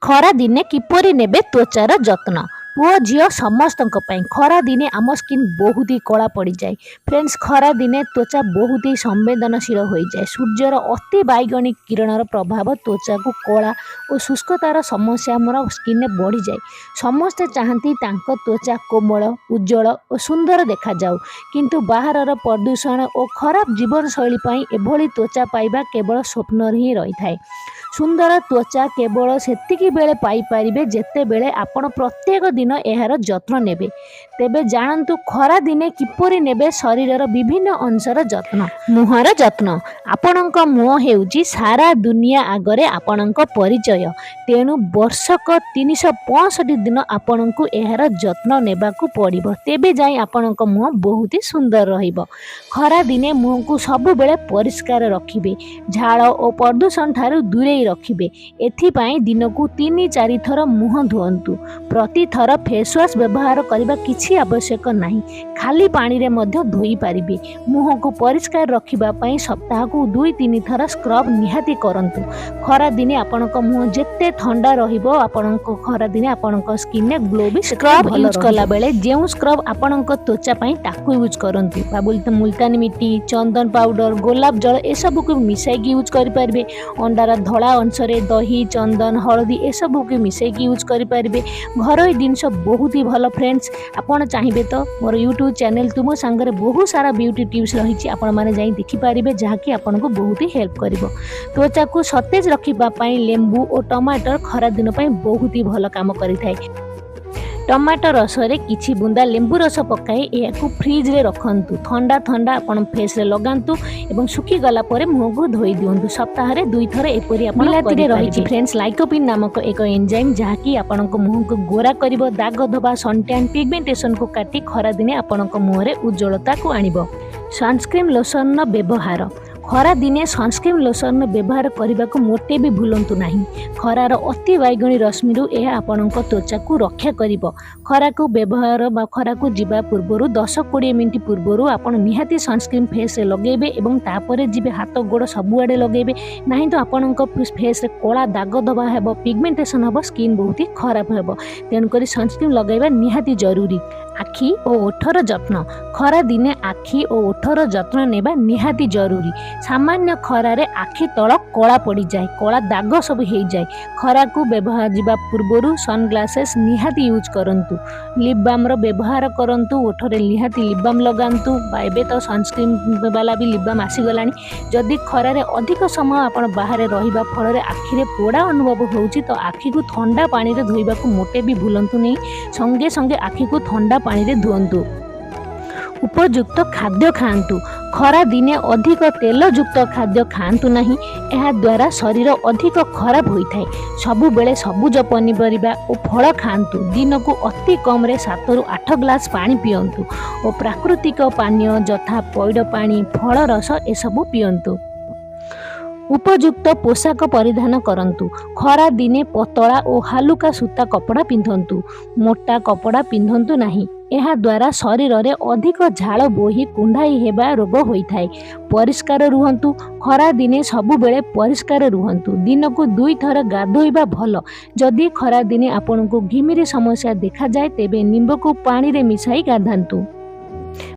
ଖରାଦିନେ କିପରି ନେବେ ତ୍ୱଚାର ଯତ୍ନ? ପୁଅ ଝିଅ ସମସ୍ତଙ୍କ ପାଇଁ। ଖରାଦିନେ ଆମ ସ୍କିନ୍ ବହୁତ ହି କଳା ପଡ଼ିଯାଏ। ଫ୍ରେଣ୍ଡସ୍, ଖରାଦିନେ ତ୍ୱଚା ବହୁତ ହି ସମ୍ବେଦନଶୀଳ ହୋଇଯାଏ। ସୂର୍ଯ୍ୟର ଅତି ବାଇଗଣୀ କିରଣର ପ୍ରଭାବ ତ୍ୱଚାକୁ କଳା ଓ ଶୁଷ୍କତାର ସମସ୍ୟା ଆମର ସ୍କିନ୍ରେ ବଢ଼ିଯାଏ। ସମସ୍ତେ ଚାହାନ୍ତି ତାଙ୍କ ତ୍ୱଚା କୋମଳ, ଉଜ୍ଜଳ ଓ ସୁନ୍ଦର ଦେଖାଯାଉ। କିନ୍ତୁ ବାହାରର ପ୍ରଦୂଷଣ ଓ ଖରାପ ଜୀବନଶୈଳୀ ପାଇଁ ଏଭଳି ତ୍ୱଚା ପାଇବା କେବଳ ସ୍ୱପ୍ନରେ ହିଁ ରହିଥାଏ। ସୁନ୍ଦର ତ୍ୱଚା କେବଳ ସେତିକି ବେଳେ ପାଇପାରିବେ, ଯେତେବେଳେ ଆପଣ ପ୍ରତ୍ୟେକ ଦିନ ଏହାର ଯତ୍ନ ନେବେ। ତେବେ ଜାଣନ୍ତୁ, ଖରାଦିନେ କିପରି ନେବେ ଶରୀରର ବିଭିନ୍ନ ଅଂଶର ଯତ୍ନ। ମୁହଁର ଯତ୍ନ। ଆପଣଙ୍କ ମୁହଁ ହେଉଛି ସାରା ଦୁନିଆ ଆଗରେ ଆପଣଙ୍କ ପରିଚୟ। ତେଣୁ ବର୍ଷକ 365 ଦିନ ଆପଣଙ୍କୁ ଏହାର ଯତ୍ନ ନେବାକୁ ପଡ଼ିବ। ତେବେ ଯାଇ ଆପଣଙ୍କ ମୁହଁ ବହୁତ ହି ସୁନ୍ଦର ରହିବ। ଖରାଦିନେ ମୁହଁକୁ ସବୁବେଳେ ପରିଷ୍କାର ରଖିବେ। ଝାଳ ଓ ପ୍ରଦୂଷଣ ଠାରୁ ଦୂରେଇ ରଖିବେ। ଏଥିପାଇଁ ଦିନକୁ 3-4 ଥର ମୁହଁ ଧୁଅନ୍ତୁ। ପ୍ରତିଥର ଫେସ୍ ୱାଶ୍ ବ୍ୟବହାର କରିବା କିଛି ଆବଶ୍ୟକ ନାହିଁ। ଖାଲି ପାଣିରେ ମଧ୍ୟ ଧୋଇ ପାରିବେ। ମୁହଁକୁ ପରିଷ୍କାର ରଖିବା ପାଇଁ ସପ୍ତାହକୁ 2-3 ଥର ସ୍କ୍ରବ୍ ନିହାତି କରନ୍ତୁ। ଖରାଦିନେ ଆପଣଙ୍କ ମୁହଁ ଯେତେ ଥଣ୍ଡା ରହିବ, ଆପଣଙ୍କ ଖରାଦିନେ ଆପଣଙ୍କ ସ୍କିନ୍ରେ ଗ୍ଲୋ ବି ସ୍କ୍ରବ୍ ୟୁଜ୍ କଲାବେଳେ ଯେଉଁ ସ୍କ୍ରବ୍ ଆପଣଙ୍କ ତ୍ୱଚା ପାଇଁ, ତାକୁ ୟୁଜ୍ କରନ୍ତୁ। ବା ମୁଲତାନି ମିଟି, ଚନ୍ଦନ ପାଉଡର, ଗୋଲାପ ଜଳ ଏସବୁକୁ ମିଶାଇକି ୟୁଜ୍ କରିପାରିବେ। ଅଣ୍ଡାର ଧଳା ଅଂଶରେ ଦହି, ଚନ୍ଦନ, ହଳଦୀ ଏସବୁକୁ ମିଶାଇକି ୟୁଜ୍ କରିପାରିବେ। ଘରୋଇ ଜିନିଷ ବହୁତ ହି ଭଲ। ଫ୍ରେଣ୍ଡସ୍, ଆପଣ ଚାହିଁବେ ତ ମୋର ୟୁଟ୍ୟୁବ୍ ଚ୍ୟାନେଲ୍ ତୁମ ସାଙ୍ଗରେ ବହୁତ ସାରା ବିୟୁଟି ଟିପ୍ସ ରହିଛି। ଆପଣମାନେ ଯାଇ ଦେଖିପାରିବେ, ଯାହାକି ଆପଣଙ୍କୁ ବହୁତ ହି ହେଲ୍ପ କରିବ। ତ୍ୱଚାକୁ ସତେଜ ରଖିବା ପାଇଁ ଲେମ୍ବୁ ଓ ଟମାଟର ଖରାଦିନ ପାଇଁ ବହୁତ ହି ଭଲ କାମ କରିଥାଏ। ଟମାଟୋ ରସରେ କିଛି ବୁନ୍ଦା ଲେମ୍ବୁ ରସ ପକାଇ ଏହାକୁ ଫ୍ରିଜରେ ରଖନ୍ତୁ। ଥଣ୍ଡା ଥଣ୍ଡା ଆପଣ ଫେସ୍ରେ ଲଗାନ୍ତୁ ଏବଂ ଶୁଖିଗଲା ପରେ ମୁହଁକୁ ଧୋଇ ଦିଅନ୍ତୁ। ସପ୍ତାହରେ ଦୁଇଥର ଏପରି ଆପଣ ବିଲାତିରେ ରହିଛି ଫ୍ରେଣ୍ଡସ୍, ଲାଇକୋପିନ୍ ନାମକ ଏକ ଏନ୍ଜାଇମ୍, ଯାହାକି ଆପଣଙ୍କ ମୁହଁକୁ ଗୋରା କରିବ। ଦାଗ ଧବା, ସନଟ୍ୟାନ୍, ପିଗମେଣ୍ଟେସନକୁ କାଟି ଖରାଦିନେ ଆପଣଙ୍କ ମୁହଁରେ ଉଜ୍ଜଳତାକୁ ଆଣିବ। ସନସ୍କ୍ରିନ୍ ଲୋସନର ବ୍ୟବହାର। ଖରାଦିନେ ସନସ୍କ୍ରିନ୍ ଲୋସନର ବ୍ୟବହାର କରିବାକୁ ମୋଟେ ବି ଭୁଲନ୍ତୁ ନାହିଁ। ଖରାର ଅତି ବାଇଗଣୀ ରଶ୍ମିରୁ ଏହା ଆପଣଙ୍କ ତ୍ୱଚାକୁ ରକ୍ଷା କରିବ। ଖରାକୁ ବ୍ୟବହାର ବା ଖରାକୁ ଯିବା ପୂର୍ବରୁ 10-20 ମିନିଟ୍ ପୂର୍ବରୁ ଆପଣ ନିହାତି ସନସ୍କ୍ରିନ୍ ଫେସ୍ରେ ଲଗାଇବେ ଏବଂ ତାପରେ ଯିବେ। ହାତ, ଗୋଡ଼ ସବୁଆଡ଼େ ଲଗାଇବେ। ନାହିଁ ତ ଆପଣଙ୍କ ଫେସ୍ରେ କଳା ଦାଗ ଧବା ହେବ, ପିଗମେଣ୍ଟେସନ୍ ହେବ, ସ୍କିନ୍ ବହୁତ ହି ଖରାପ ହେବ। ତେଣୁକରି ସନସ୍କ୍ରିନ୍ ଲଗାଇବା ନିହାତି ଜରୁରୀ। ଆଖି ଓ ଓଠର ଯତ୍ନ। ଖରାଦିନେ ଆଖି ଓ ଓଠର ଯତ୍ନ ନେବା ନିହାତି ଜରୁରୀ। ସାମାନ୍ୟ ଖରାରେ ଆଖି ତଳ କଳା ପଡ଼ିଯାଏ, କଳା ଦାଗ ସବୁ ହେଇଯାଏ। ଖରାକୁ ବ୍ୟବହାର ଯିବା ପୂର୍ବରୁ ସନଗ୍ଲାସେସ୍ ନିହାତି ୟୁଜ୍ କରନ୍ତୁ। ଲିପ୍ ବାମ୍ର ବ୍ୟବହାର କରନ୍ତୁ। ଓଠରେ ନିହାତି ଲିପ୍ ବାମ୍ ଲଗାନ୍ତୁ ବା ଏବେ ତ ସନସ୍କ୍ରିନ୍ ବାଲା ବି ଲିପ୍ ବାମ୍ ଆସିଗଲାଣି। ଯଦି ଖରାରେ ଅଧିକ ସମୟ ଆପଣ ବାହାରେ ରହିବା ଫଳରେ ଆଖିରେ ପୋଡ଼ା ଅନୁଭବ ହେଉଛି, ତ ଆଖିକୁ ଥଣ୍ଡା ପାଣିରେ ଧୋଇବାକୁ ମୋଟେ ବି ଭୁଲନ୍ତୁ ନାହିଁ। ସଙ୍ଗେ ସଙ୍ଗେ ଆଖିକୁ ଥଣ୍ଡା ପାଣିରେ ଧୁଅନ୍ତୁ। ଉପଯୁକ୍ତ ଖାଦ୍ୟ ଖାଆନ୍ତୁ। ଖରାଦିନେ ଅଧିକ ତେଲଯୁକ୍ତ ଖାଦ୍ୟ ଖାଆନ୍ତୁ ନାହିଁ। ଏହାଦ୍ୱାରା ଶରୀର ଅଧିକ ଖରାପ ହୋଇଥାଏ। ସବୁବେଳେ ସବୁଜ ପନିପରିବା ଓ ଫଳ ଖାଆନ୍ତୁ। ଦିନକୁ ଅତି କମ୍ରେ 7ରୁ 8 ଗ୍ଲାସ୍ ପାଣି ପିଅନ୍ତୁ ଓ ପ୍ରାକୃତିକ ପାନୀୟ ଯଥା ପଇଡ଼ ପାଣି, ଫଳ ରସ ଏସବୁ ପିଅନ୍ତୁ। ଉପଯୁକ୍ତ ପୋଷାକ ପରିଧାନ କରନ୍ତୁ। ଖରାଦିନେ ପତଳା ଓ ହାଲୁକା ସୂତା କପଡ଼ା ପିନ୍ଧନ୍ତୁ। ମୋଟା କପଡ଼ା ପିନ୍ଧନ୍ତୁ ନାହିଁ। ଏହାଦ୍ୱାରା ଶରୀରରେ ଅଧିକ ଝାଳ ବୋହି କୁଣ୍ଡାଇ ହେବା ରୋଗ ହୋଇଥାଏ। ପରିଷ୍କାର ରୁହନ୍ତୁ। ଖରାଦିନେ ସବୁବେଳେ ପରିଷ୍କାର ରୁହନ୍ତୁ। ଦିନକୁ ଦୁଇଥର ଗାଧୋଇବା ଭଲ। ଯଦି ଖରାଦିନେ ଆପଣଙ୍କୁ ଘିମିରି ସମସ୍ୟା ଦେଖାଯାଏ, ତେବେ ନିମ୍ବକୁ ପାଣିରେ ମିଶାଇ ଗାଧାନ୍ତୁ।